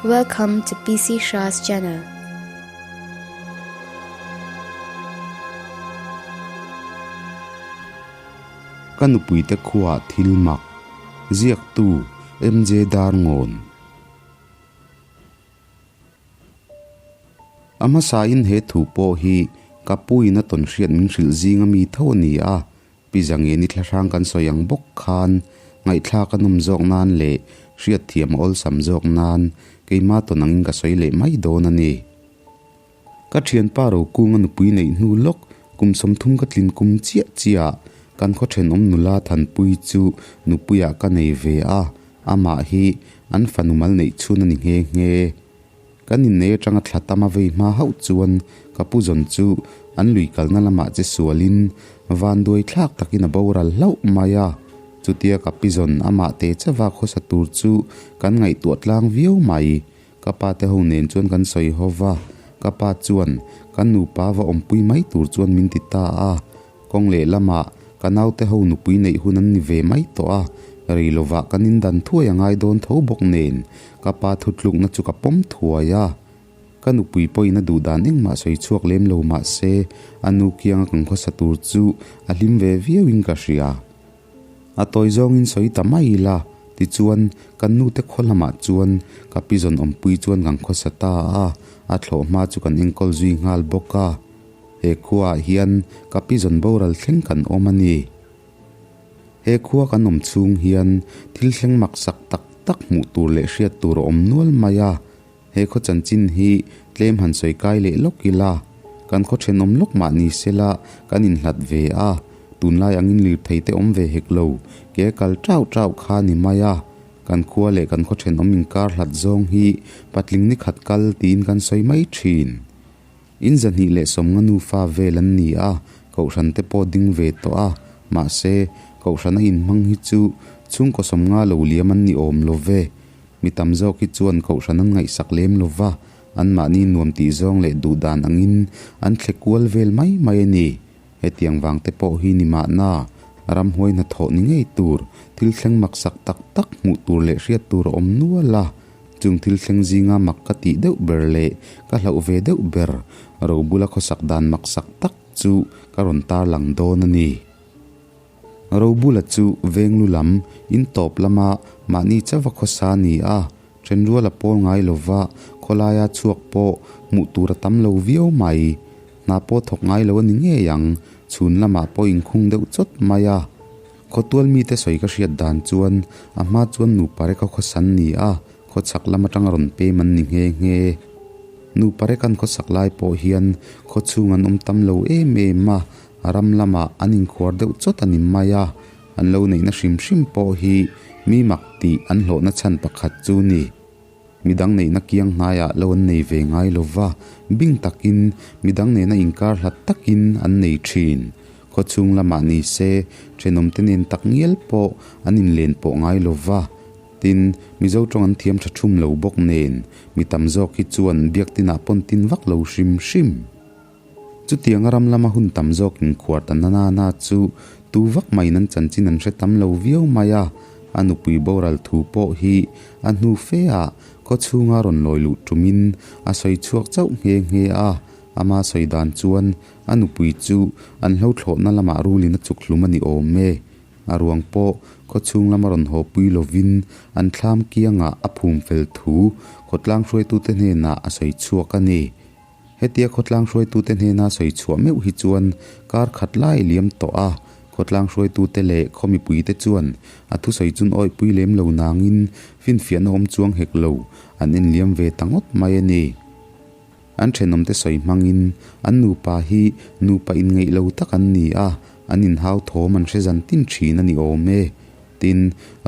Welcome to PC Shah's channel. Ka nupuite khuaah thil mak, ziaktu MJ Darngawn. A hmasain he thu pawh hi ka puin a tawn hriat min hrilh zinga mi tho a ni a, Pi Zangeni thlahrang kan sawi ang bawk khan ngaihthlak a nawm zawk nan leh hriatthiam a awlsam zawk nan keima tawn angin ka sawi leh mai dawn a ni. Ka thianpa Rokunga nupui neih hnu lawk kum 30 ka tlin kum chiah chiah kan khaw thenawm nula Thanpui chu nupuiah ka nei ve a, amah hi an fanu mal neih chhun a ni nghe nghe. Kan innei atanga thla tam a vei hma hauh chuan ka pu zawn chu an lui kalna lamah che sualin vanduai thlak takin a boral hlauh mai a. Chutia ka pi zawn amah te chauha khawsa tur chu kan ngaihtuah tlang viau mai. Ka pa te ho nen chuan kan sawi ho va, ka pa chuan kan nupa va awmpui mai tur chuan min ti ta a. Kawng leh lamah ka naute ho nupui neih hun an ni ve mai tawh a, rei lovah kan indan thuai a ngai dawn tho bawk nen ka pa thutlukna chu ka pawm thuai a. Ka nupui pawhin a duh dan engmah sawi chhuak lem lo mah se a nu kianga kan khawsa tur chu a hlim ve viauin ka hria. A tawi zawngin sawi ta mai ila, tichuan kan nute khaw lamah chuan ka pi zawn awmpui chuan kan khawsa ta a, a thlawh hma chu kan enkawl zui nghal bawk a. He khuaah hian ka pi zawn boral thleng kan awm a ni. He khua kan awm chhung hian thil thleng maksak tak tak hmuh tur leh hriat tur a awm nual mai a. He khaw chanchin hi tlem han sawi kai leh lawk ila, kan khaw thenawm lawk mah ni sela kan inhlat ve a, tunlai angin lirthei te awm ve hek lo, ke kal tau tau kha ni mai a. Kan khua leh kan khaw thenawm inkar hlat zawng hi patling ni khat kal tiin kan sawi mai thin. In 250 nufa vel an ni a, kohhran te pawh ding ve tawh a, mahse, kohhrana inhmang hi chu chhungkaw 50 lo liam an ni awm lo ve. Mi tam zawk hi chuan kohhran an ngaihsak lem lo va, anmahni nuam tih zawng leh duh dan angin an thle kual vel mai mai a ni. Hetiang vang te pawh hi ni mahna, ramhuai hnathawh ni ngei tur, thil thleng maksak tak tak hmuh tur leh hriat tur a awm nual a. Chung thil thleng zinga mak ka tih deuh ber leh ka hlauh ve deuh ber Robula khawsak dan maksak tak chu ka rawn tarlang dawn a ni. Robula chu venglu lam in tawp lama mahni chauha khawsa a ni a, thenrual a pawl ngai lova khawlaia chhuak pawh hmuh tur a tam lo viau mai. Hna pawh thawk ngai lo a ni ngei ang, chhun lamah pawh inkhung deuh chawt mai a. Khawtual mite sawi ka hriat dan chuan a hma chuan nupa reka khawsan ni a, khawchhak lam atanga rawn pem an ni nghe nghe. Nupa rekan khawsak lai pawh hian khawchhung an awm tam lo em em a, ram lamah an inkhuar deuh chawt a ni mai a, an lo neihna hrim hrim pawh hi mi mak tih an hlawhna chhan pakhat chu ni. Midang neihna kiang hnaiah lo an nei ve ngai lo va, bing takin midang nena inkar hlat takin an nei thin. Khawchhung lamah ni se, thenawmte nen tak ngial pawh an inlen pawh ngai lo va. Tin, Mizo tawng an thiam tha thum lo bawk nen, mi tam zawk hi chuan biak tinah pawn tin vak lo hrim hrim. Chutianga ram lama hun tam zawk inkhuar ta na na na chu tu vak maiin an chanchin an hre tam lo viau mai a, a nupui boral thu pawh hi a hnu fe ah khaw chhunga rawn lawi luh tumin a sawi chhuak chauh nghe nghe a, ama sawi dan chuan a nupui chu an hlo thlawhna lamah rulin a chuk hlum a ni awm e. A ruang pawh khaw chhung lama rawn haw pui lovin an thlam kiangah a phum fel thu khawtlang hruaitute hnenah a sawi chhuak a ni. Hetia khawtlang hruaitute hnena sawi chhuah meuh hi chuan kar khat lai liam tawh a, khawtlang hruaitute leh khaw mipuite chuan a thusawi chun awihpui lem lo nangin finfiahna awm chuang hek lo an en liam ve ta ngawt mai a ni. An thenawmte sawi hmangin an nupa hi nupa inngeih lo tak an ni a, an inhau thawm an hre zan tin thin a ni awm e. Tin,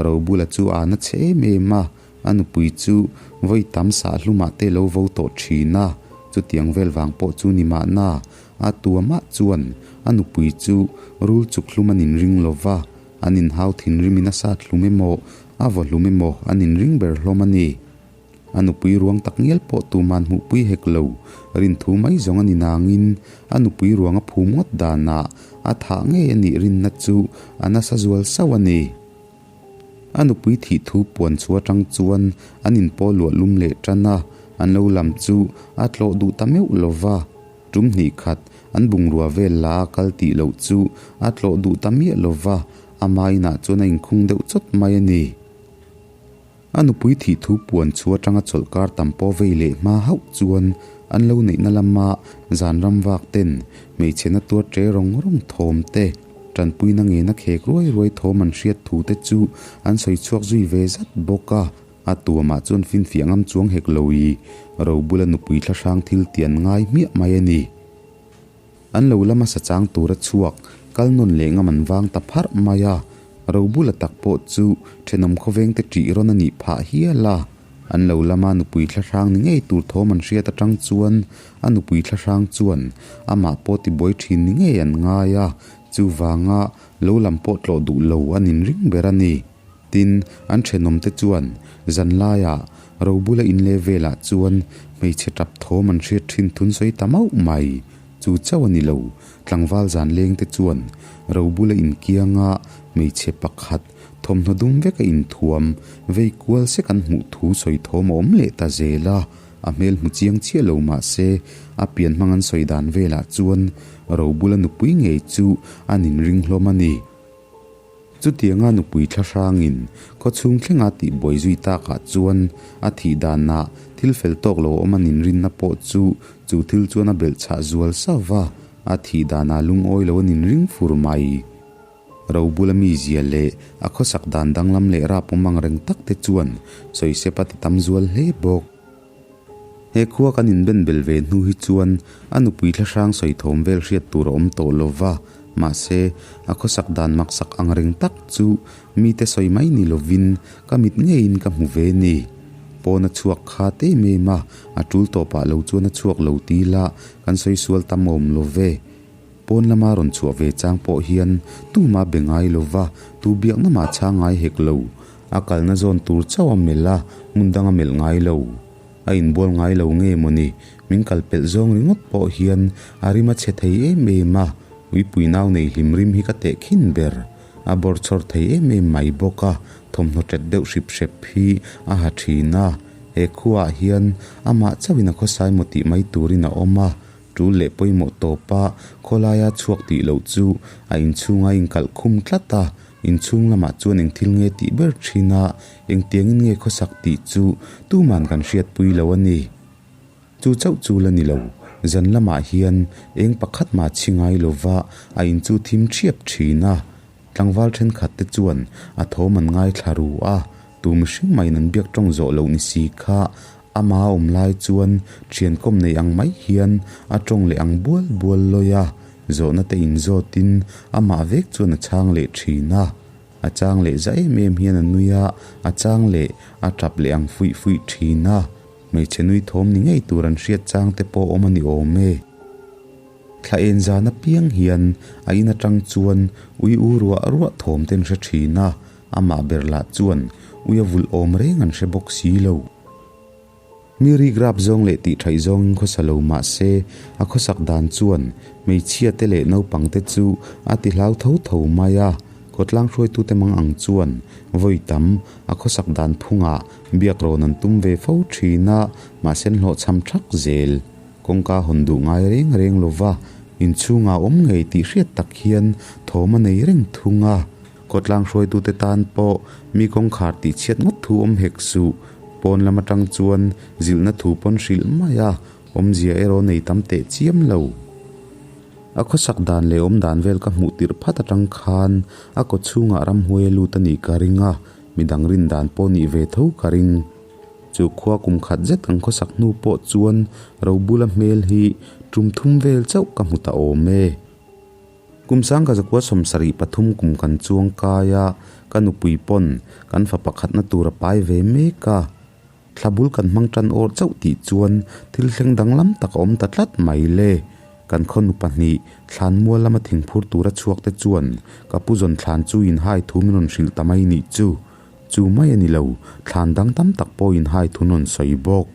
Robula chu a na chhe em em a, A nupui chu vawi tam sah hlumah te lo vo tawh thin a, chutiang vel vang pawh chu ni mahna, a tua mah chuan a nupui chu rul chuk hlum an inring lo va, an inhau thinrimin a sat hlum emaw, a vaw hlum emaw an inring ber hlawm a ni. A nupui ruang tak ngial pawh tuman hmuhpui hek lo, rinthu mai zawng a ni nangin a nupui ruang a phum ngawt danah a thah ngei a nih rinna chu a nasa zual sauh a ni. A nupui thih thu puan chhuah atang chuan an inpawl luah lum leh tan a, an lo lam chu a tlawh duh ta meuh lo va. Tum hnih khat an bungrua vel la a kal tih loh chu a tlawh duh ta miah lo va, ama inah chuan a inkhung deuh chawt mai a ni. A nupui thih thu puan chhu atanga chawlhkar tam pawh vei leh hma hauh chuan an lo neihna lama zan ram vak ten hmeichhe na tuar ṭe rawng rawng thawm te, tanpuina ngena khek ruai ruai thawm an hriat thu te chu an sawi chhuak zui ve zat bawk a. A tuamah chuan finfiah ngam chuang hek lo i Robula nupui thlahrang thil ti an ngai hmiah mai a ni. An lo lama sa chang tura chhuak kal nawn leh ngam an vang ta pharh mai a, Robula tak pawh chu thenawm khawvengte ṭih rawn a nih phah hial a. An lo lama nupui thlahrang ni ngei tur thawm an hriat atang chuan a nupui thlahrang chuan amah pawh tibuai ṭhin ni ngei an ngai a, chuvanga lo lam pawh tlawh duh lo an inring ber a ni. Tin, an thenawmte chuan zanlaiah Robula inleh velah chuan hmeichhe tap thawm an hriat thin thun sawi ta mauh mai. Chu chauh a ni lo, tlangval zanlengte chuan Robula inkianga hmeichhe pakhat thawmhnaw dum veka inthuam vei kual sek an hmuh thu sawi thawm a awm leh ta zel a, a hmel hmu chiang chiah lo mah se a pian hmang an sawi dan velah chuan Robula nupui ngei chu an inring hlawm a ni. Chutianga nupui thlahrangin khawchhung thlenga tihbuai zui takah chuan a thih danah thil fel tawk lo awm a ninrinna pawh chu chu thil chuan a belh chhah zual sauh va, a thih danah lungawi lo a ninring fur mai. Robula mizia leh a khawsak dan danglam leh rap awm ang reng tak te chuan sawisep a ti tam zual hle bawk. He khua kan inben bel ve hnu hi chuan a nupui thlahrang sawi thawm vel hriat tur a awm tawh lo va, mahse, a khawsak dan maksak ang reng tak chu mite sawi mai ni lovin ka mit ngeiin ka hmu ve ni. Pawn a chhuak kha te em a, a tul tawpah lo chuan a chhuak lo ti ila kan sawi sual tam awm lo ve. Pawn lama rawn chhuah ve chang pawh hian tumah be ngai lo va, tu biakna mah chhang ngai hek lo. A kalna zawn tur chauh a melh a, hmun dang a melh ngai lo. A inbual ngai lo nge mawni, min kal pelh zawng ringawt pawh hian a rim a chhe thei em em a, uipui nau nei hlim rim hi ka teh khin ber. A bawrchhawr thei em em mai bawk a, thawmhnaw ṭet deuh hrip hrep hi a ha ṭhin a. He khuaah hian amah chauhin a khawsai maw tih mai turin a awm a, ṭul leh pawimawh tawpa khawlaia chhuak tih loh chu a inchhunga inkalh khum tlat a, Inchhung lamah chuan eng thil nge tih ber thin a, engtiangin nge khawsak tih chu tuman kan hriatpui lo a ni. Chu chauh chu la ni lo, zan lamah hian eng pakhat mah chhi ngai lova a in chu thim thiap thin a. Tlangval thenkhat te chuan a thawm an ngaithla ru a, tu mihring maiin an biak tawng zawh loh ni si kha ama awm lai chuan thian kawm nei ang mai hian a tawng leh ang bual bual lawi a. Zawhna te inzawtin amah vek chuan a chhang leh thin a, a chang leh za em em hian a nui a, a chang leh a tap leh ang fuih fuih thin a, hmeichhe nui thawm ni ngei tur an hriat chang te pawh awm a ni awm e. Thla en zan apiang hian a in atang chuan ui u ruah ruah thawm te an hre thin a, amah ber lah chuan ui a vulh awm reng an hre bawk si lo. Mi rikrap zawng leh tihṭhaih zawngin khawsa lo mah se, a khawsak dan chuan hmeichhia te leh naupang te chu a ti hlau tho tho mai a. Khawtlang hruaitute mang ang chuan vawi tam a khawsak dan phungah biak rawn an tum ve fo ṭhin a, mahse an hlawhchham ṭhak zel. Kawngka hawn duh ngai reng reng lo va, inchhungah awm ngei tih hriat tak hian thawm a nei reng thung a. Khawtlang hruaitute tan pawh mi kawngkhar tihchhiat ngawt thu awm hek suh. Pawn lam atang chuan zilhna thu pawn hrilh mai a, awmzia erawh nei tam teh chiam lo. A khawsak dan leh awm dan vel ka hmuh tirh phat atang khan a kaw chhungah ramhuai a lut a nih ka ring a, midang rin dan pawh nih ve tho ka ring. Chu khua kum khat zet kan khawsak hnu pawh chuan Robula hmel hi tum thum vel chauh ka hmu ta awm e. Kum sangka zakua 73 kum kan chuang kai a, ka nupui pawn kan fa pakhatna tur a pai ve mek a. Thla bul kan hmang tan awr chauh tih chuan thil thleng danglam tak a awm ta tlat mai le. Kan khaw nu pahnih thlan mual lama thingphur tura chhuak te chuan ka pu zawn thlan chu inhai thu min rawn hrilh ta mai nih chu. Chu mai a ni lo, thlan dang tam tak pawh inhai thu rawn sawi bawk.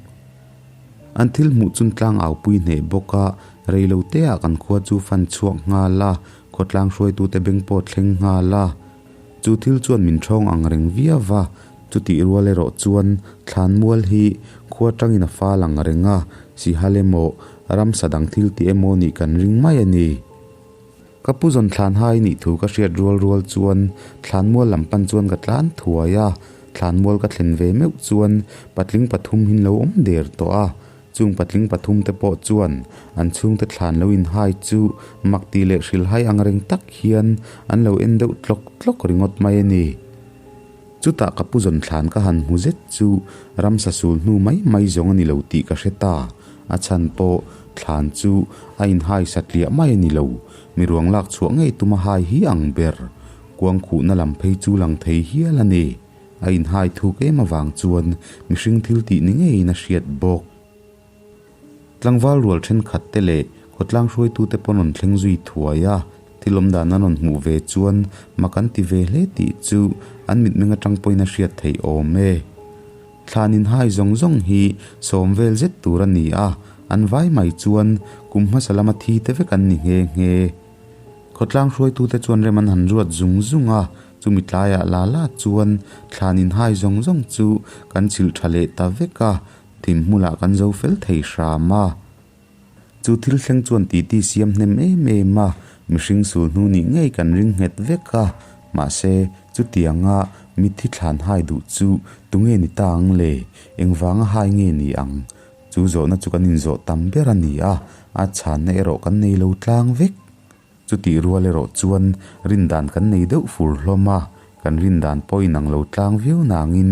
An thil hmuh chun tlang au pui hneh bawk a, rei lo te ah kan khua chu fan chhuak nghal a, khawtlang hruaitute beng pawh thleng nghal a. Chu thil chuan min ṭhawng ang reng viau va, chutih rual erawh chuan thlanmual hi khua ṭangin a fal ang reng a, sihal emaw ramsa dang thil tih emaw nih kan ring mai a ni. Ka pu zawn thlan hai nih thu ka hriat rual rual chuan thlanmual lam pan chuan ka tlan thuai a, thlanmual ka thlen ve meuh chuan patling pathum hin lo awm der tawh a, chung patling pathum te pawh chuan an chhungte thlan lo inhai chu mak tih leh hrilhhai ang reng tak hian an lo en deuh tlawk tlawk ringawt mai a ni. Chutah ka pu zawn thlan ka han hmu zet chu ramsa sul hnu mai mai zawng a ni lo tih ka hre ta. A chhan pawh thlan chu a inhai satliah mai a ni lo, mi ruang lak chhuah ngei tuma hai hi ang ber. Kuang khuhna lam phei chu lang thei hial a ni. A inhai thuk em avang chuan mihring thil tih ni ngeiin a hriat bawk. Tlangval rual thenkhat te leh khawtlang hruaitute pawn rawn thleng zui thuai a, thil awm dan an rawn hmuh ve chuan mak an ti ve hle tih chu an mitmeng atang pawhin a hriat theih awm e. Thlan inhai zawng zawng hi sawm vel zet tur a ni a, an vai mai chuan kum hmasa lama thi te vek an ni nghe nghe. Khawtlang hruaitute chuan rem an han ruat zung zung a, chumi tlaiah la la chuan thlan inhai zawng zawng chu kan chhilh tha leh ta vek a, Thim hmulah kan zo fel thei hram a. Chu thil thleng chuan titi siam hnem em em a, mihring sul hnu nih ngei kan ring nghet vek a. Mahse, chutianga mitthi thlan hai duh chu tunge ni ta ang le? Engvanga hai nge ni ang? Chu zawhna chu kan inzawh tam ber a ni a, a chhanna erawh kan nei lo tlang vek. Chutih rual erawh chuan rindan kan nei deuh fur hlawm a, kan rindan pawh inang lo tlang viau nangin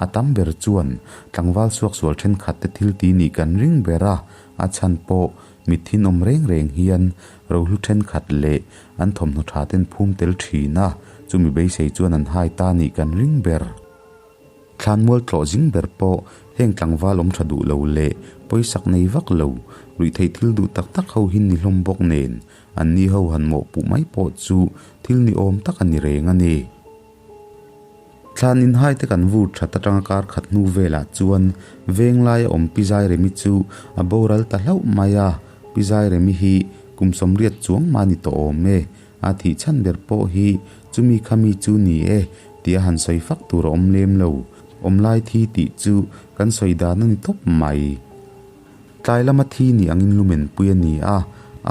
a tam ber chuan tlangval suaksual thenkhat te thil ti nih kan ring ber a, a chhan pawh mithin awm reng reng hian rohlu thenkhat leh an thawmhnaw tha ten phum tel thin a, chumi beisei chuan an hai ta nih kan ring ber. Thlanmual tlawh zing ber pawh heng tlangval awm tha duh lo leh pawisak nei vak lo, ruihtheih thil duh tak tak ho hi ni hlawm bawk nen, an ni ho han mawhpuh mai pawh chu thil ni awm tak a ni reng a ni. Thlan inhai te kan vur that atanga kar khat hnu velah chuan veng laia awm Pi Zairemi chu a boral ta hlauh mai a, Pi Zairemi hi kum 80 chuang mah ni tawh awm e, A thih chhan ber pawh hi chumi kha mi chu ni e tia han sawi fak tur a awm lem lo. Awm lai thi tih chu kan sawi dan a ni tawp mai. Tlai lama thi ni angin lumen pui a ni a,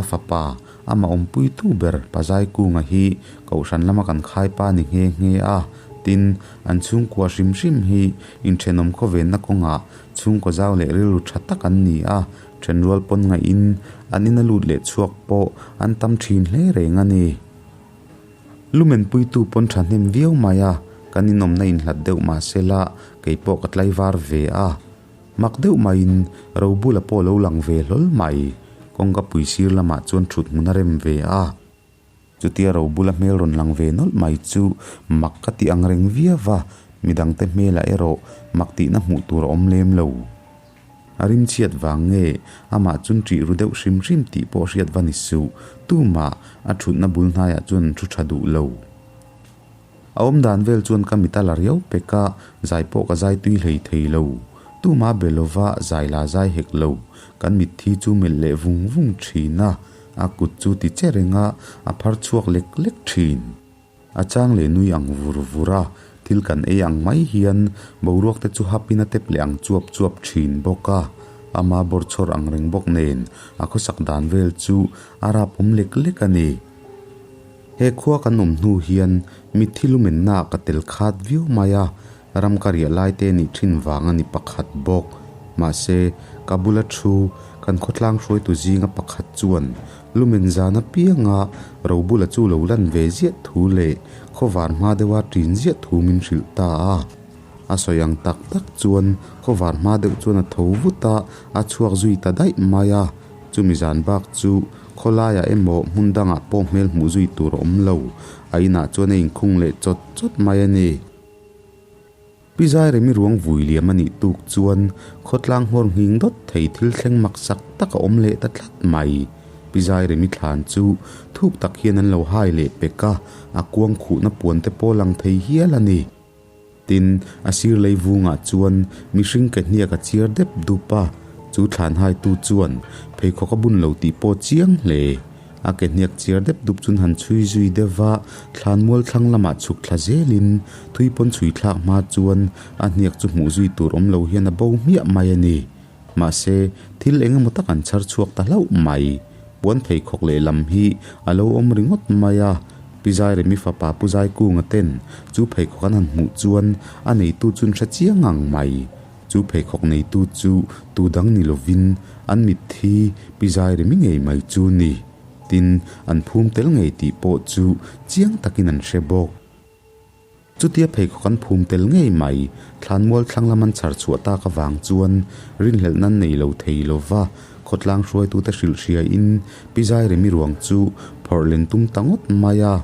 a fapa, amah awmpuitu ber Pazai Kunga hi Kohhran lama kan khaipa ni nghe nghe a, tin, an chhungkua hrim hrim hi inthenawm khawvenna kawngah chhungkaw zau leh rilru tha tak an ni a, Thenrual pawn ngaihin an ina lut leh chhuak pawh an tam thin hle reng a ni. Lumen puitu pawn thahnem viau mai a, kan inawmna inhlat deuh mah se la kei pawh ka tlaivar ve a. Mak deuh maiin Robula pawh lo lang ve hlawl mai. Kawngka pui sir lamah chuan thut hmun a rem ve a. Chutia Robula hmel rawn lang ve nawlh mai chu mak ka ti ang reng viau va, midangte hmelah erawh mak tihna hmuh tur a awm lem lo. A rimchhiat vang nge amah chun ṭih ru deuh hrim hrim tih pawh hriat va ni suh, tumah a ṭhutna bul hnaiah chuan an ṭhu ṭha duh lo. A awm dan vel chuan ka mit a la riau pek a, zai pawh ka zai tui hlei thei lo. Tumah be lova zai la zai hek lo, kan mitthi chu melh leh vung vung ṭhin a. A kut chu ti che reng a, a phar chhuak lek lek thin. A chang leh nui ang vur vur a, thil kan ei ang mai hian boruak te chu hapin a tep leh ang chuap chuap thin bawk a. Ama bawrchhawr ang reng bawk nen a khawsak dan vel chu a rap awm lek lek a ni. He khua kan awm hnu hian mitthi lumenna ah ka tel khat viau mai a, ram ka riah lai te nih thin vang a ni pakhat bawk. Mahse, ka bula thu kan khawtlang hruaitu zinga pakhat chuan lumen zan apianga Robula chu lo lan ve ziah thu leh khawvar hma deuha ṭin ziah thu min hrilh ta a. A sawi ang tak tak chuan khawvar hma deuh chuan a tho vut a, a chhuak zui ta daih mai a. Chumi zan bak chu khawlaiah emaw hmun dangah pawh hmel hmuh zui tur a awm lo. A inah chuan a inkhung leh chawt chawt mai a ni. Pi Zairemi ruang vui liam a nih tuk chuan khawtlang nghawr nghing dawt thei thil thleng mak sak tak a awm leh ta tlat mai. Pi Zairemi thlan chu thuk tak hian an lo hai leh pek a, a kuang khuhna puan te pawh lang thei hial a ni. Tin, a sir lei vungah chuan mihring ke hniak a chiar dep dup a, chu thlan haitu chuan pheikhawk a bun lo tih pawh chiang hle. A ke hniak chiar dep dup chun han chhui zui deuh va, thlanmual thlang lamah chhuk thla zelin thui pawn chhui thlak hma chuan a hniak chu hmuh zui tur awm lo hian a bo hmiah mai a ni. Mahse, thil eng emaw tak an chhar chhuak ta hlauh mai. Puan pheikhawk lehlam hi a lo awm ringawt mai a, Pi Zairemi fapa Pu Zaikunga ten chu pheikhawk an han hmuh chuan a neitu chu an hre chiang ang mai. Chu pheikhawk neitu chu tu dang ni lovin an mitthi Pi Zairemi ngei mai chu ni. Tin, an phum tel ngei tih pawh chu chiang takin an hre bawk. Chutia pheikhawk an phum tel ngei mai, thlanmual thlang lam an chhar chhuah tak avang chuan rinhlelh nan nei lo thei lo va, khawtlang hruaitute hrilh hriain Pi Zairemi ruang chu phawrh len tum ta ngawt mai a.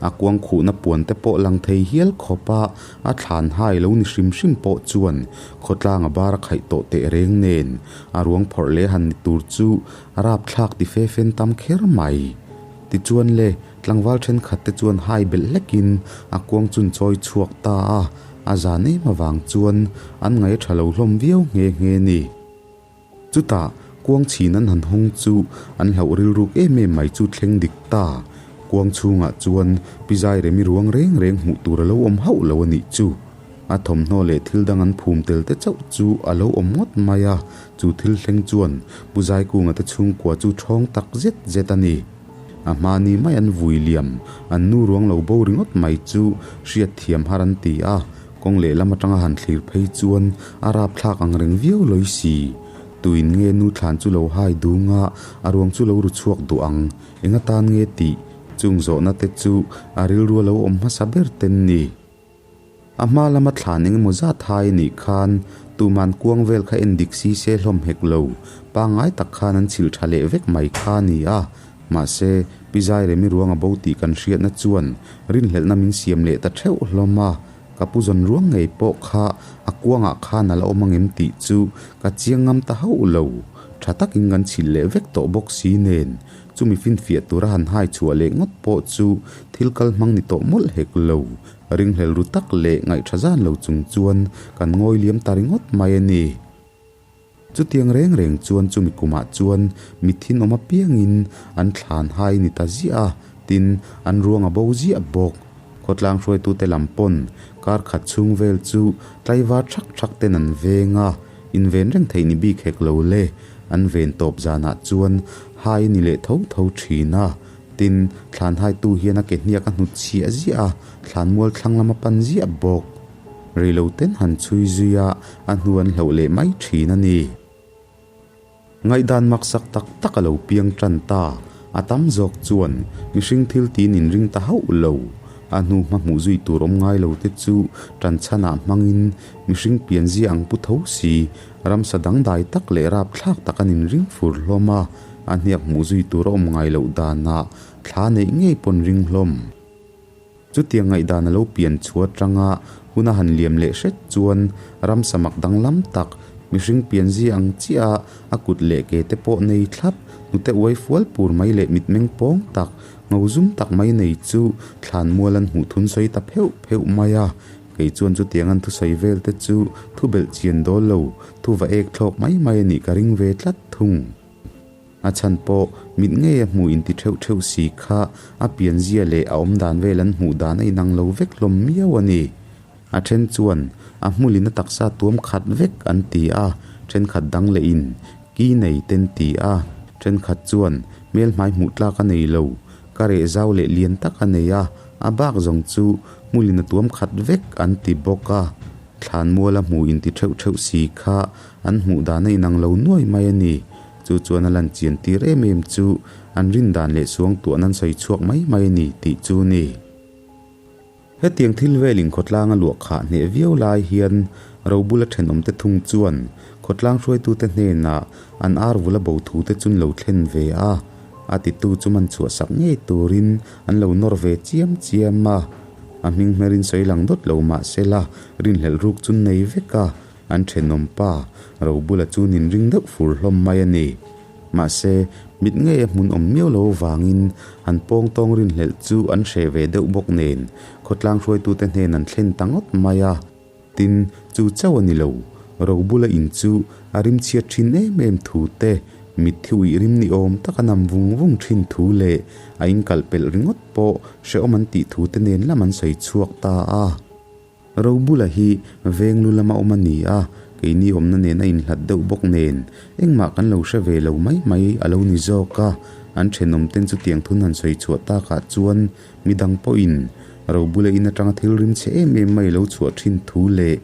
A kuang khuhna puan te pawh lang thei hial khawp a, a thlan hai lo ni hrim hrim pawh chuan khawtlang a bar a khaih tawh teh reng nen a ruang phawrh leh han ni tur chu rapthlak ti fe fen tam kher mai. Tichuan le, tlangval thenkhat te chuan hai belh hlekin a kuang chun chawi chhuak ta a, a zan em avang chuan an ngaih a tha lo hlawm viau nghe nghe ni. Chutah, kuang chhin an han hawng chu an hlauh rilruk em em mai chu thleng dik ta. Kuang chhungah chuan Pi Zairemi ruang reng reng hmuh tur a lo awm hauh lo a nih chu. A thawmhnaw leh thil dang an phum tel te chauh chu a lo awm ngawt mai a, chu thil thleng chuan Pu Zaikunga te chhungkua chu ṭhawng tak zet zet a ni. A hmani mai an vui liam, an nu ruang lo bo ringawt mai chu hriat thiam har an ti a, kawng lehlam atanga han thlir phei chuan a rapthlak ang reng viau lawi si. Tuin nge nu thlan chu lo hai dung a, a ruang chu lo ru chhuak duh ang, eng atan nge tih? Chung zawhna te chu a rilru a lo awm hmasa ber ten ni. A hma lama thlan eng emaw zat hai a nih khan tuman kuang vel kha en dik si se hlawm hek lo, pangngai tak khan an chhilh tha leh vek mai kha a ni a. Mahse, Pi Zairemi ruang a bo tih kan hriatna chuan rinhlelhna min siam leh ta theuh hlawm a, ka pu zawn ruang ngei pawh kha a kuangah khan a la awm angem tih chu ka chiang ngam ta hauh lo. Tha takin kan chhilh leh vek tawh bawk si nen, chumi finfiah tura han hai chhuah leh ngawt pawh chu thil kal hmang ni tawh mawlh hek lo. Ringhlel ru tak leh ngaihṭha zan lo chung chuan kan ngawi liam ta ringawt mai a ni. Chutiang reng reng chuan chumi kumah chuan mithin awm apiangin an thlan hai ni ta ziah a, tin, an ruang a bo ziah bawk. Khawtlang hruaitute lam pawn kar khat chhung vel chu tlaivar ṭhak ṭhak ten an veng a, inven reng theih ni bik hek lo le, an ven tawp zanah chuan hai a ni leh tho tho ṭhin a. Tin, thlan haitu hian a ke hniak a hnut chhiah ziah a, thlan mual thlang lam a pan ziah bawk. Reilo ten han chhui zui a, a hnu an hloh leh mai thin a ni. Ngaihdan maksak tak tak a lo piang tan ta, a tam zawk chuan mihring thil tin inring ta hauh lo. A hnu hma hmuh zui tur awm ngai lo te chu tan chhanah hmangin mihring pianzia ang pu tho si, ramsa dangdai tak leh rapthlak tak an inring fur hlawm a. A hniak hmuh zui tur a awm ngai loh danah thla neih ngei pawn ring hlawm. Chutiang ngaihdan a lo pian chhuah atanga hun a han liam leh hret chuan ramsa mak danglam tak, mihring pianzia ang chiah a a kut leh ke te pawh nei thlap, hnute uai fual pur mai leh mitmeng pawng tak, ngo zum tak mai nei chu thlan mual an hmuh thun sawi ta pheuh pheuh mai a. Kei chuan chutiang an thusawi vel te chu thu belh chian dawl lo, thu va ek thlawk mai mai a nih ka ring ve tlat thung. A chhan pawh mit ngei a hmuh inti theuh theuh si kha a pianzia leh a awmdan vel an hmuh dan a inang lo vek hlawm miau a ni. A then chuan a hmulin a taksa tuam khat vek an ti a, thenkhat dang leh in ki nei ten ti a, thenkhat chuan hmel hmai hmuh tlak a nei lo, ka reh zau leh lian tak a nei a, a bak zawng chu hmulin a tuam khat vek an ti bawk a. Thlanmual a hmuh inti theuh theuh si kha An hmuh dan a inang lo nuai mai a ni. Chu chuan a lan chian tir em em chu an rin dan leh suang tuahna an sawi chhuak mai mai a ni tih chu ni. Hetiang thil velin khawtlang a luah khah hneh viau lai hian Robula thenawmte thung chuan khawtlang hruaitute hnenah an ar vula bo thute chu an lo thlen ve a, a titu chu man chhuah sak ngei turin an lo nawr ve chiam chiam a. A hming hmerin sawi lang dawt lo mah sela rinhlelh ruk chu nei vek a. An thenawm pa Robula chu nin ring deuh fur hlawm mai a ni. Mahse, mit ngei a hmun awm miau lo vangin an pawng tawng rinhlelh chu an hreh ve deuh bawk nen khawtlang hruaitute hnen an thlen ta ngawt mai a. Tin, chu chauh a ni lo, Robula in chu a rimchhiat thin em em thu te, Mitthi uih rim ni awm taka nam vung vung thin thu leh a inkalh pelh ringawt pawh hrehawm an tih thu te nen lam an sawi chhuak ta a. Robula hi veng lu lama awm a ni a, keini awmna nen a inhlat deuh bawk nen engmah kan lo hre ve lo mai mai a lo ni zawk a. An thenawm ten chutiang thun han sawi chhuah takah chuan midang pawhin Robula in atanga thil rim chhe em em mai lo chhuah thin thu leh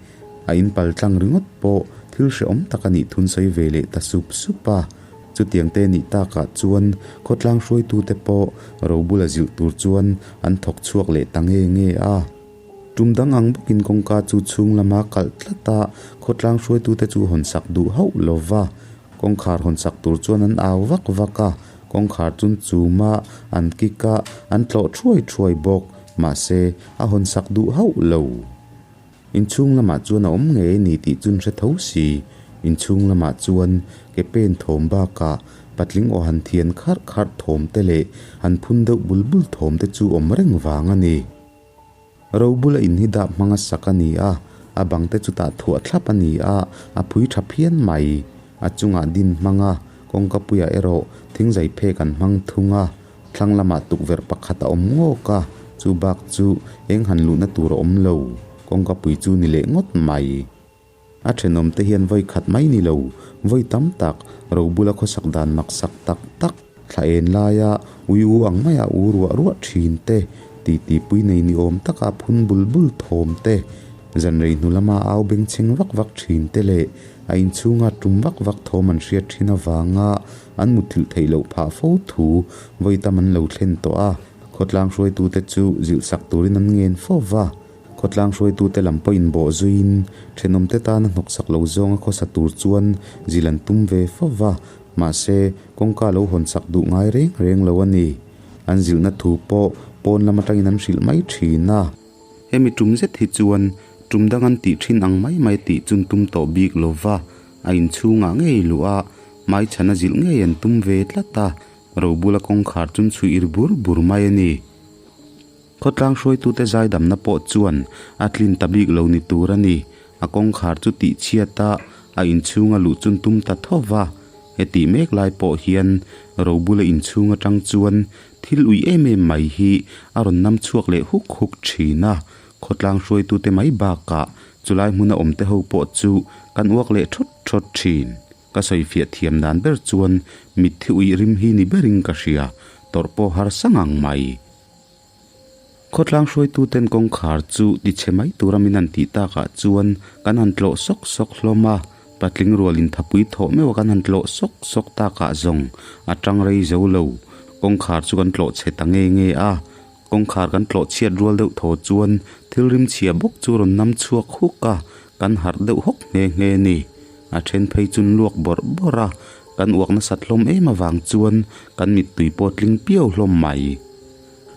A inpal tlang ringawt pawh thil hrehawm tak a nih thun sawi ve leh ta sup sup a. Chutiang te nih takah chuan khawtlang hruaitute pawh robula zilh tur chuan an thawk chhuak leh ta nge nge a. Tum dang ang bawkin kawngka chu chhung lama kalh tlat a, khawtlang hruaitute chu hawn sak duh hauh lo va. Kawngkhar hawn sak tur chuan an au vak vak a, kawngkhar chun chum a, an kik a, an tlawh thuai thuai bawk. Mahse, a hawn sak duh hauh lo. Inchhung lamah chuan a awm ngei a ni tih chu an hre tho si. Inchhung lamah chuan ke pen thawm bakah patling aw han thian kharh kharh thawm te leh han phun deuh bul bul thawm te chu awm reng vang a ni. Robula in hi dap hmanga sak a ni a, a bang te chu tah thuah thlap a ni a, a phui tha phian mai. A chungah din hmanga kawngkapuiah erawh thingzai phek an hmang thung a. Thlang lamah tukverh pakhat a awm ngawk a, chu bak chu eng han luhna tur a awm lo, kawngkapui chu ni leh ngawt mai. A thenawm te hian vawi khat mai ni lo, vawi tam tak, robula khawsak dan maksak tak tak, thla en laia ui u ang maia u ruah ruah thin te, titi pui nei ni awm taka phun bul bul thawm te, zanrei hnu lama au bengchheng vak vak thin te leh a inchhunga tum vak vak thawm an hriat thin avanga An mutthilh theih loh phah fo thu vawi tam an lo thlen tawh a, khawtlang hruaitute chu zilh sak turin an ngen fo va. Khawtlang hruaitute lam pawh inbawh zuiin thenawmte tana hnawksak lo zawnga khawsa tur chuan zilh an tum ve fo va, mahse kawngka lo hawn sak duh ngai reng reng lo a ni. An zilhna thu pawh pawn lam atangin an hrilh mai thin a. Hemi tum zet hi chuan tum dang an tih thin ang mai mai tih chun tum tawh bik lo va, a inchhungah ngei luh a, hmaichhan a zilh ngei an tum ve tlat a, robula kawngkhar chun chhuih ir bur bur mai a ni. Khawtlang hruaitute zaidamna pawh chuan a tlin ta bik lo ni tur a ni, a kawngkhar chu tih chhiat a, a inchhunga luh chun tum ta tho va. Hetih mek lai pawh hian robula inchhung atang chuan thil ui em em mai hi a rawn nam chhuak leh huk huk thin a, khawtlang hruaitute mai bakah Chulai hmuna awmte ho pawh chu kan uak leh thawt thawt thin. Ka sawifiah thiam dan ber chuan mitthi uih rim hi ni berin ka hria, tawrh pawh harsa ngang mai. Khawtlang hruaituten kawngkhar chu tichhe mai tura min han tih takah chuan kan han tlawh sawk sawk hlawm a, patling rual inthapui thawh meuh a kan han tlawh sawk sawk takah zawng a tang rei zo lo. Kawngkhar chu kan tlawh chhe ta nge nge a, Kawngkhar kan tlawh chhiat rual deuh thaw chuan thil rim chhia bawk chu rawn nam chhuak huk a, kan harh deuh hawk nghe nghe a ni. A then phei chu luak bawrh bawrh a, kan uak nasat hlawm em avang chuan kan mittui pawh tling piau hlawm mai.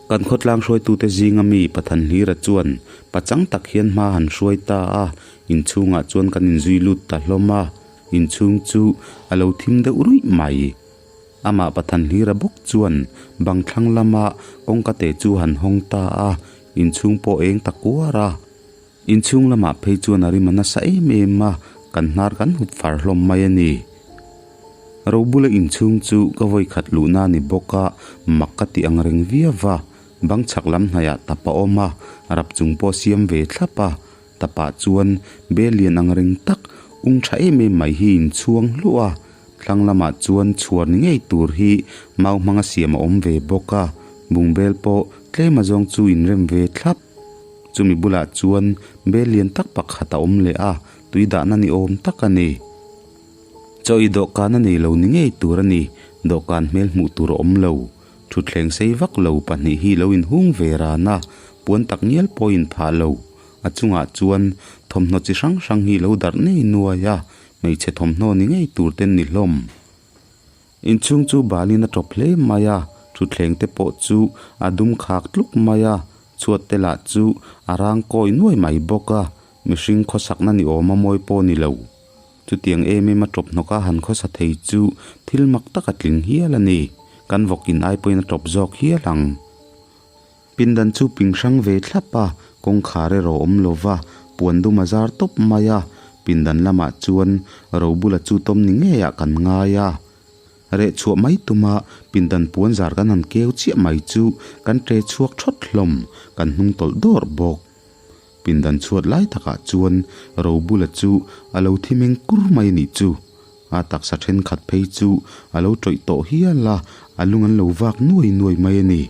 Kan khawtlang hruaitute zinga mi Pathan Hlira chuan pachang tak hian hma han hruai ta a, inchhungah chuan kan inzui lut ta hlawm a, inchhung chu a lo thim deuh ruih mai. Amah Pathan Hlira bawk chuan bang thlang lama kawngka te chu han hawng ta a, inchhung pawh eng ta kuar a. Inchhung lamah phei chuan a rim a nasa em em a, kan hnar kan hup far hlawm mai a ni. Robula inchhung chu ka vawi khat luhna a ni bawk a, mak ka ti ang reng viau va, bang chhak lam hnaiah tap a awm a, rap chung pawh siam ve thlap a, Tapah chuan bel lian ang reng tak ung tha em em mai hi inchhuang hluah a, thlang lamah chuan chhuar ni ngei tur hi mau hmanga siam a awm ve bawk a, bungbel pawh tlem azawng chu inrem ve thlap. Chumi bulah chuan bel lian tak pakhat a awm leh a, tui dahna ni awm tak a ni. Chaw i dawhkan a nei lo ni ngei tur a ni, dawhkan hmel hmuh tur a awm lo. Thutthleng sei vak lo pahnih hi lo inhung ve ran a, puan tak ngial pawh a inphah lo. A chungah chuan thawmhnaw chi hrang hrang hi lo darh nei nuai a, hmeichhe thawmhnaw ni ngei tur ten ni hlawm. Inchhung chu balin a tawp hle mai a, thutthleng te pawh chu a dum khak tluk mai a, chhuat te lah chu a rang kawi nuai mai bawk a, mihring khawsakna ni awm a mawi pawh ni lo. Chutiang em em a tawp hnawk a han khawsa thei chu thil mak tak a tling hial a ni. Kan vawk in ai pawhin a tawp zawk hial ang. Pindan chu ping hrang ve thlap a, kawngkhar erawh awm lo va, puan dum a zar tawp mai a, pindan lamah chuan Robula chu tawm ni ngeiah kan ngai a. Reh chhuah mai tuma pindan puan zar kan han keu chiah mai chu kan ṭe chhuak ṭhawt hlawm, kan hnung tawlh dawrh bawk. Pindan chhuat lai takah chuan Robula chu a lo thi meng kur mai a nih chu. A taksa thenkhat phei chu a lo tawih tawh hial a, a lung an lo vak nuai nuai mai a ni.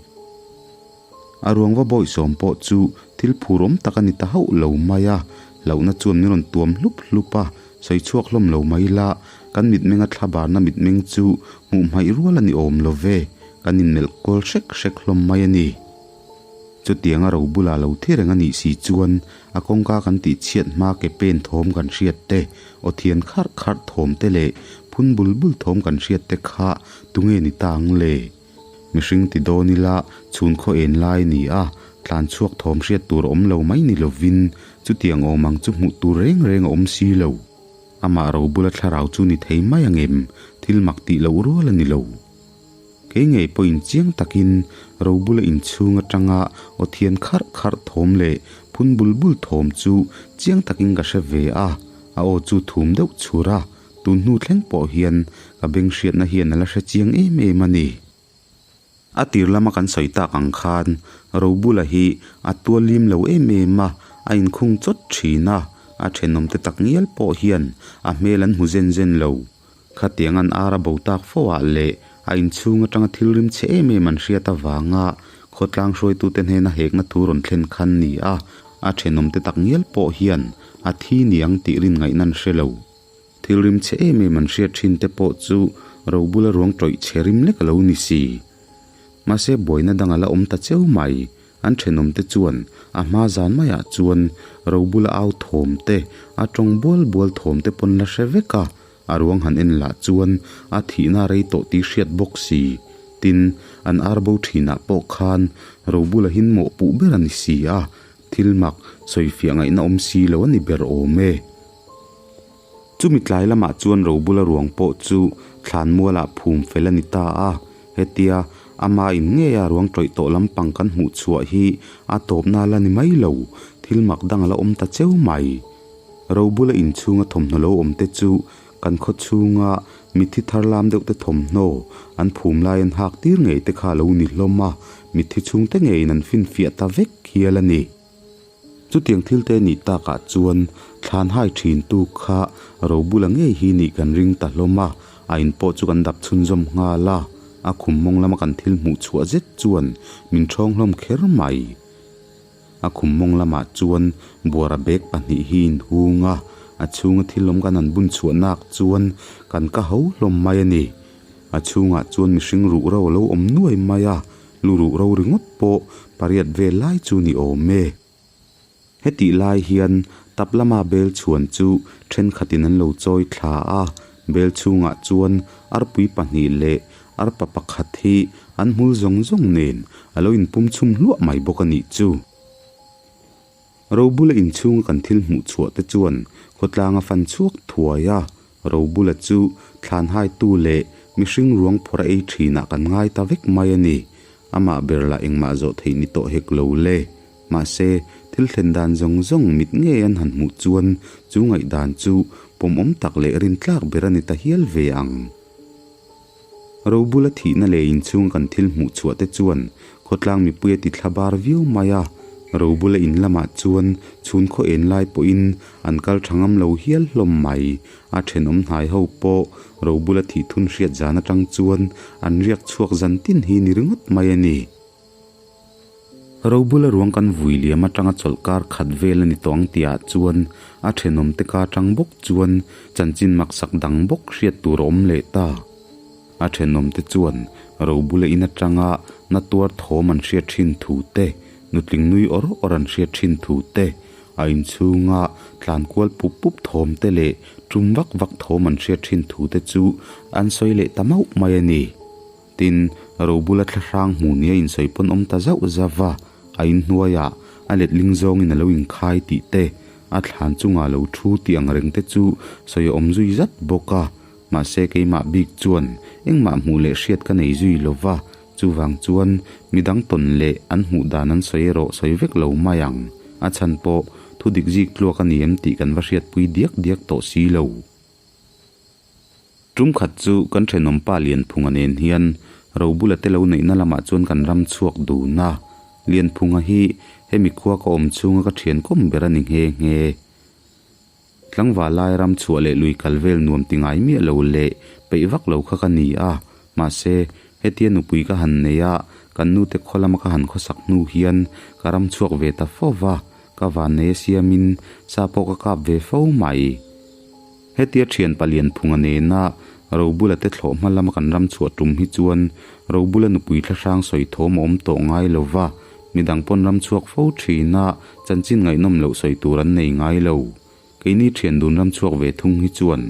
A ruang va bawihsawm pawh chu thil phur awm tak a ni ta hauh lo mai a, hlauhna chuan min rawn tuam hlup hlup a, sawi chhuak hlawm lo mai la, kan mitmenga thlabarna mitmeng chu hmuh hmaih rual a ni awm lo ve, kan inmelh kual hrek hrek hlawm mai a ni. Chutianga ro bula lo thi reng a nih si chuan a kawngka kan tih chhiat hma ke pen thawm kan hriat te, aw thian kharh kharh thawm te leh phun bul bul thawm kan hriat te kha tunge ni ta ang le? Mihring ti dawn ila chhun khaw en lai a ni a, tlan chhuak thawm hriat tur a awm lo mai ni lovin chutiang awm ang chu hmuh tur reng reng a awm si lo. Amah ro bula thlarau chu ni thei mai ang em? Thil mak tih loh rual a ni lo. Kei ngei pawhin chiang takin Robula inchhung atanga aw thian kharh kharh thawm leh phun bul bul thawm chu chiang takin ka hre ve a, a aw chu thum deuh chhur a, tun hnu thleng pawh hian ka beng hriatna hian a la hre chiang em em a ni. A tir lama kan sawi tak ang khan Robula hi a tual lim lo em em a, a inkhung chawt thin a, a thenawmte takngial pawh hian a hmel an hmu zen zen lo. Khatiang an ar a bo tak fo ah leh a inchhung atanga thil rim chhe em em an hriat avanga khawtlang hruaitute hnena hekna thu rawn thlen khan ni a, a thenawmte tak ngial pawh hian a thi niang tih rin ngaihna an hre lo. Thil rim chhe em em an hriat thin te pawh chu robula ruang tawih chhe rim lek a lo ni si. Mahse buaina dang a la awm ta cheu mai. An thenawmte chuan a hma zan maiah chuan robula au thawm te, a tawng bual bual thawm te pawn la hre vek a, A ruang han en lah chuan a thihna rei tawh tih hriat bawk si. Tin, an ar bo thinah pawh khan Robula hin mawh puh ber a ni si a, thil mak sawifiah ngaihna awm si lo a ni ber awm e. Chumi tlai lamah chuan Robula ruang pawh chu thlanmualah phum fel a ni ta a, hetia ama in ngeia ruang tawih tawh lampang kan hmuh chhuah hi a tawpna la ni mai lo, thil mak dang a la awm ta cheu mai. Robula inchhunga thawmhnaw lo awm te chu kan khaw chhunga mitthi thar lam deuh te thawmhnaw an phum lai an hak tir ngei te kha a lo ni hlawm a, mitthi chhungte ngeiin an finfiah ta vek hial a ni. Chutiang thil te nih takah chuan thlan hai thin tu kha Robula ngei hi nih kan ring ta hlawm a, a in pawh chu kan dap chhunzawm nghal a, a khum mawng lama kan thil hmuh chhuah zet chuan min ṭhawng hlawm kher mai. A khum mawng lamah chuan buara bag pahnih hi inhung a, a chhunga thil awm kan han bun chhuah nak chuan kan ka ho hlawm mai a ni. A chhungah chuan mihring ruh ro a lo awm nuai mai a, lu ruh ro ringawt pawh pariat vel lai chu ni awm e. Hetih lai hian tap lama bel chhuan chu thenkhatin an lo chawi thla a, bel chhungah chuan arpui pahnih leh Arpa pakhat hi an hmul zawng zawng nen a lo inpum chhum hluah mai bawk a nih chu. Robula inchhunga kan thil hmuh chhuah te chuan khawtlanga fan chhuak thuai a, Robula chu thlan haitu leh mihring ruang phawrh a ei thinah kan ngai ta vek mai a ni. Amah ber lah engmah zawh theih ni tawh hek lo le. Mahse, thil thlen dan zawng zawng mit ngei an han hmuh chuan chu ngaihdan chu pawmawm tak leh rintlak ber a ni ta hial ve ang. Robula thihna leh inchhung kan thil hmuh chhuah te chuan khawtlang mipui a ti thla bar viau mai a, Robula in lamah chuan chhun khaw en lai pawhin an kal tha ngam lo hial hlawm mai. A thenawm hnai ho pawh Robula thih thun hriat zan atang chuan an riak chhuak zan tin hi ni ringawt mai a ni. Robula ruang kan vui liam atanga chawlhkar khat vel a ni tawh ang tihah chuan a thenawmte ka atang bawk chuan chanchin maksak dang bawk hriat tur a awm leh ta. A thenawmte chuan Robula in atanga na tuar thawm an hriat thin thu te, nutling nui awr awr an hriat thin thu te, a inchhunga tlan kual pup pup thawm te leh tum vak vak thawm an hriat thin thu te chu an sawi leh ta mauh mai a ni. Tin, Robula thlahrang hmu nia insawi pawn awm ta zauh zauh va, a inhnuaiah a letling zawngin a lo inkhai tih te, a thlan chungah lo thu tih ang reng te chu sawi a awm zui zat bawk a. Mahse keimah bik chuan engmah hmuh leh hriat ka nei zui lo va, chuvang chuan midang tawn leh an hmuh dan an sawi erawh sawi vek lo mai ang. A chhan pawh thu dik zik tluak a ni em tih kan va hriatpui diak diak tawh si lo. Tum khat chu kan thenawm pa Lianphunga nen hian Robula te lo neihna lamah chuan kan ram chhuak dun a. Lianphunga hi hemi khua ka awm chhunga ka thian kawm ber a ni nghe nghe. Tlangval lai ram chhuah leh lui kal vel nuam ti ngai miah lo leh peih vak lo kha ka ni a, mahse, hetia nupui ka han nei a, kan nute khaw lama ka han khawsak hnu hian ka ram chhuak ve ta fo va, ka vannei a siamin sa pawh ka kap ve fo mai. Hetia thian palian phunga nena Robula te thlawh hma lama kan ram chhuah tum hi chuan Robula nupui thlahrang sawi thawm a awm tawh ngai lo va, midang pawn ram chhuak fo thin a, chanchin ngaihnawm loh sawi tur an nei ngai lo. Keini thian dun ram chhuak ve thung hi chuan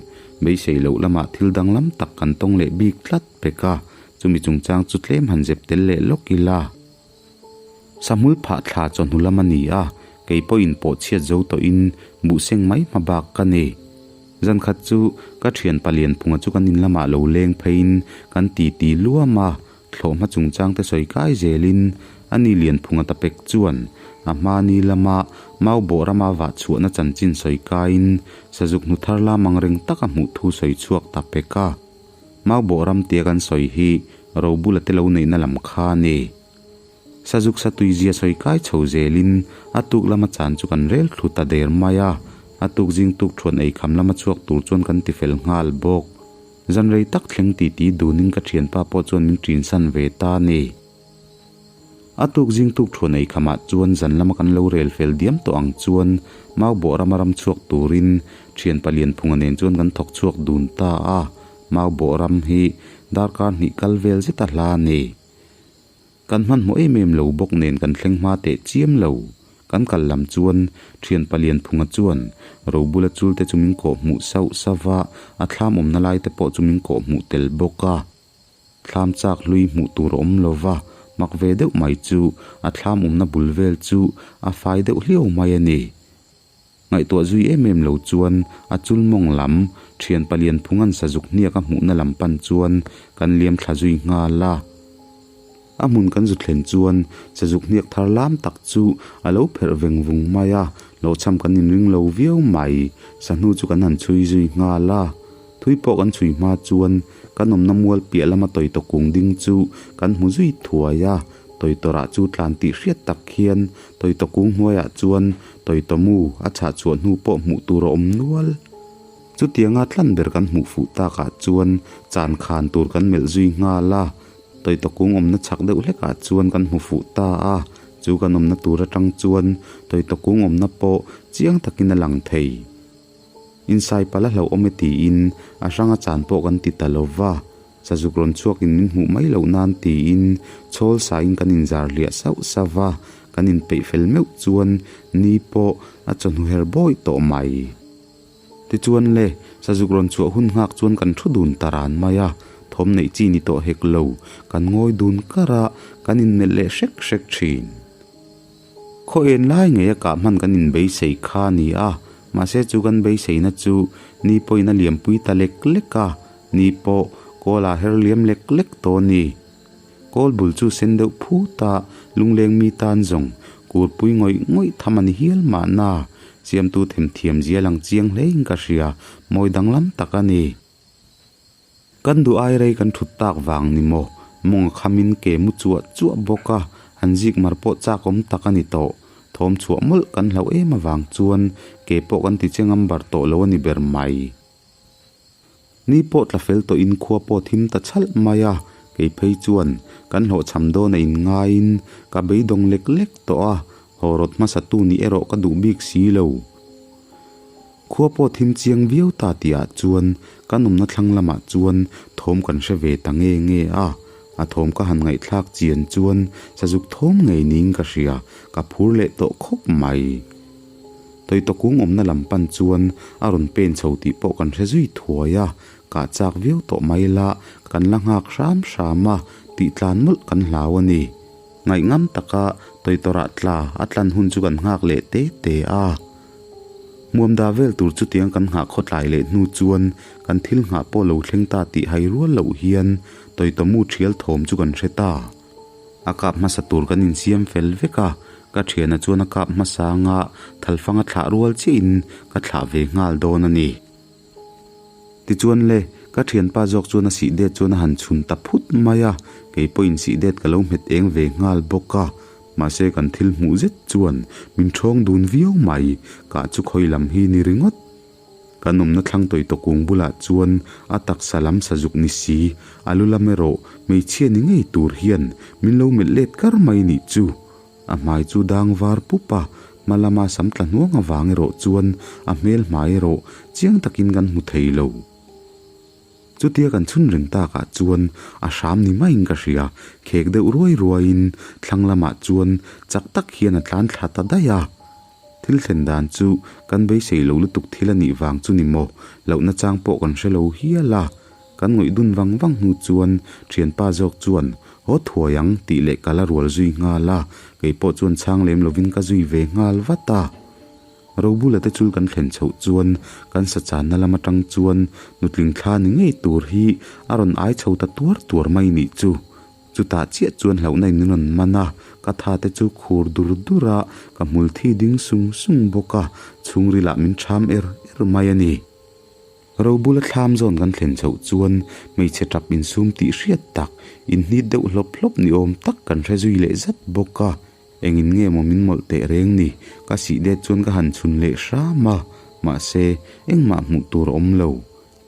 beisei loh lamah thil danglam tak kan tawng leh bik tlat pek a, chumi chungchang chu tlem han zep tel leh lawk ila. Sahmul phah thla chawhnu lam a ni a, kei pawhin pawh chhiat zo tawhin buhseng mai hma bak ka ni. Zan khat chu ka thian palian phunga chu kan in lamah lo leng pheiin kan titi luam a, thlawhhma chungchang te sawi kai zelin a ni lian phunga ta pek chuan a hmani lama mau bawh rama vah chhuahna chanchin sawi kaiin sazuk hnu thar lam ang reng taka hmuh thu sawi chhuak ta pek a. Mau bawh ram tia kan sawi hi Robula te lo neihna lam kha a ni. Sazuk satui zia sawi kai chho zelin a tuk lama chan chu kan rel thlu ta der mai a, a tuk zing tuk thuan ei kham lama chhuak tur chuan kan ti fel nghal bawk. Zan rei tak thleng titi dunin ka thianpa pawh chuan min ṭinsan ve ta a ni. A tuk zing tuk thuan ei khamah chuan zan lama kan lo rel fel diam tawh ang chuan mau bawh rama ram chhuak turin thianpa Lianphunga nen chuan kan thawk chhuak dun ta a, mau bawh ram hi darkar hnih kal vel zet a hla a ni. Kan hmanhmawh em em lo bawk nen kan thleng hma teh chiam lo. Kan kal lam chuan thianpa Lianphunga chuan Robula chul te chu min kawh hmuh sauh sauh va, a thlam awmna lai te pawh chu min kawh hmuh tel bawk a. Thlam chak hlui hmuh tur a awm lo va, mak ve deuh mai chu a thlam awmna bul vel chu a fai deuh hliau mai a ni. Ngaihtuah zui em em lo chuan a chul mawng lam thian palian phungan sazuk hniak a hmuhna lam pan chuan kan liam thla zui nghal a. A hmun kan zu thlen chuan sazuk hniak thar lam tak chu a lo pherh veng vung mai a, hlawhchham kan inring lo viau mai. Sahnu chu kan han chhui zui nghal a. Thui pawh kan chhui hma chuan kan awmna mual piah lama tawitaw kung ding chu kan hmu zui thuai a, tawitawrah chu tlan tih hriat tak hian tawitaw kung hnuaiah chuan tawitaw mu a chhah chhuah hnu pawh hmuh tur a awm nual. Chutianga tlan ber kan hmuh fuh takah chuan chan khan tur kan melh zui nghal a, tawitaw kung awmna chhak deuh hlekah chuan kan hmu fuh ta a, chu kan awmna tur atang chuan tawitaw kung awmna pawh chiang takin a lang thei. Insai pala hlauhawm e tiin a hranga chan pawh kan ti ta lo va, sazuk rawn chhuakin min hmuh mai loh nan tiin chhawl sain kan inzar hliah sauh sauh va, kan inpeih fel meuh chuan ni pawh a chawhnu her bawi tawh mai. Tichuan le, sazuk rawn chhuah hun nghak chuan kan thu dun ta ran mai a, thawm neih chi ni tawh hek lo, kan ngawi dun kar a, kan inmelh leh hrek hrek thin. Khaw en lai ngei a kah hman kan inbeisei kha a ni a, mahse chu kan beiseina chu ni pawhin a liampui ta lek lek a, ni pawh kawl ah her liam lek lek tawh a ni. Kawl bul chu sen deuh phut a, lungleng mi tan zawng kurpui ngawih ngawih tham a ni hial mahna, siamtu themthiam zia lang chiang hlein ka hria, mawi danglam tak a ni. Kan duh ai rei kan thut tak vang ni maw? Mawng a khamin ke mu chuah chuah bawk a, han zik mar pawh chak awm tak a ni tawh. Thawm chhuah mawlh kan hlauh em avang chuan ke pawh kan ti che ngam bar tawh lo a ni ber mai. Ni pawh tla fel tawhin khua pawh thim ta chhalh mai a, kei phei chuan kan hlawhchham dawn a inngaiin ka beidawng lek lek tawh a, haw rawt hmasa tu nih erawh ka duh bik si lo. Khua pawh thim chiang viau ta tih ah chuan kan awmna thlang lamah chuan thawm kan hre ve ta nge nge a, a thawm ka han ngaihthlak chian chuan sazuk thawm ngei niin ka hria, ka phur leh tawh khawp mai. Tawitawkung awmna lam pan chuan a rawn pen chho tih pawh kan hre zui thuai a, kah chak viau tawh mai la kan la nghak hram hram a, tih tlan mawlh kan hlau a ni. Ngaihngam taka tawitawrah tla a tlan hun chu kan nghak leh te te a. Hmuamda vel tur chutiang kan nghah khawtlai leh hnu chuan kan thil nghah pawh lo thleng ta tih hai rual loh hian tawitawmu thial thawm chu kan hre ta. A kap hmasa tur kan insiam fel vek a, ka thiana chuan a kap hmasa anga thalfanga thlah rual chiahin ka thlah ve nghal dawn a ni. Tichuan le, Ka thianpa zawk chuan a sih det chuan a han chhun ta phut mai a, kei pawhin sih det ka lo hmet eng ve nghal bawk a. Mahse kan thil hmuh zet chuan min ṭhawng dun viau mai, kah chu khawi lam hi ni ringawt. Kan awmna thlang tawih tawkung bulah chuan a taksa lam sazuk ni si, a lu lam erawh hmeichhia ni ngei tur hian min lo melh let kar mai nih chu. A hmai chu dang var pup a, hma lama sam tla hnuang avang erawh chuan a hmel hmai erawh chiang takin kan hmu thei lo. Chutia kan chhun reng takah chuan a hram ni maiin ka hria, khek deuh ruai ruaiin thlang lamah chuan chak tak hian a tlan thla ta daih a. Thil thlen dan chu kan beisei lo lutuk thil a nih vang chu ni maw, lohna chang pawh kan hre lo hial a. Kan ngawih dun vang vang hnu chuan thianpa zawk chuan, Haw thuai ang, tih leh ka la rual zui nghal a, kei pawh chuan chhang lem lovin ka zui ve nghal vat a. Robula te chul kan thlen chhoh chuan kan sa channa lam atang chuan nutling thla ni ngei tur hi a rawn ai chho ta tuar tuar mai nih chu. Chutah chiah chuan hlauhna in rawn man a, ka tha te chu khur dur dur a, ka hmul thi ding sung sung bawk a, chhungrilah min ṭham er er mai a ni. Robula thlam zawn kan thlen chhoh chuan hmeichhe ṭap insum tih hriat tak, inhnit deuh hlawp hlawp ni awm tak kan hre zui leh zat bawk a. Engin nge maw min mawlh teh reng ni? Ka sih det chuan ka han chhun leh hram a, mahse, engmah hmuh tur a awm lo.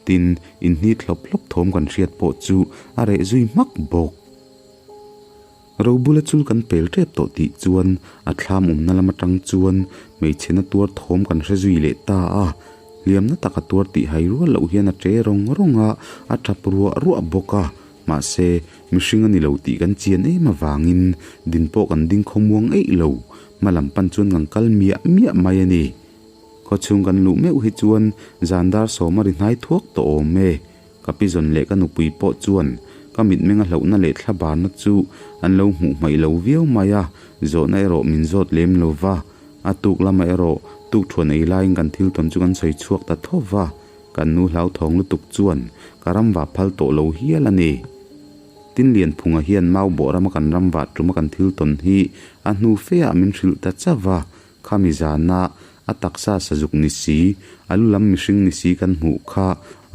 Tin, inhnit hlawp hlawp thawm kan hriat pawh chu a reh zui hmak bawk. Robula chul kan pel tep tawh tih chuan a thlam awmna lam atang chuan hmeichhe na tuar thawm kan hre zui leh ta a. Hliamna taka tuar tih hai rual loh hian a che rawng rawng a, a tap ruah ruah bawk a. Mahse, mihring a ni lo tih kan chian em avangin din pawh kan ding khawmuang eih lo, hma lam pan chuan kan kal miah miah mai a ni. Khawchhung kan luh meuh hi chuan zan dar sawm a ri hnai thuak tawh awm e. Ka pizawn leh ka nupui pawh chuan ka mitmeng a hlauhna leh thlabarna chu an lo hmuh hmaih lo viau mai a, zawhna erawh min zawt lem lo va. A tuk lamah erawh tukṭhuan ei laiin kan thil tawn chu kan sawi chhuak ta tho va. Kan nu hlauthawng lutuk chuan ka ram vah phal tawh lo hial a ni. Tin Lianphunga hian mau bawh rama kan ram vah tuma kan thil tawn hi a hnu fe ah min hrilh ta chauh a, khami zana a taksa sazuk ni si, a lu lam mihring ni si kan hmuh kha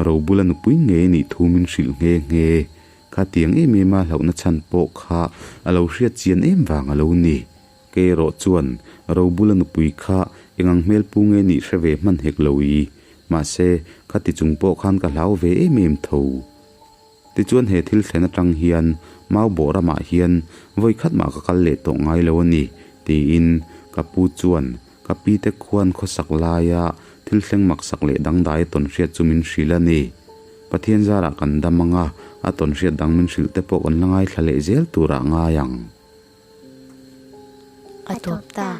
Robula nupui ngei a nih thu min hrilh nghe nghe. Khatiang em em a hlauhna chhan pawh kha a lo hriat chian em vang a lo ni. Kei erawh chuan Robula nupui kha engang hmel pu nge nih hre ve hman hek lo i. Mahse, khati chung pawh khan ka hlau ve em em tho. Tichuan he thil thlen atang hian Mau bawh ramah hian vawi khat mah ka kal leh tawh ngai lo a ni, tiin ka pu chuan ka pi te khuan khawsak laia thil thleng maksak leh dangdai a tawn hriat chu min hrilh a ni. Pathian zarah kan dam anga a tawn hriat dang min hrilh te pawh kan la ngaithla leh zel turah ngai ang. A tawp ta.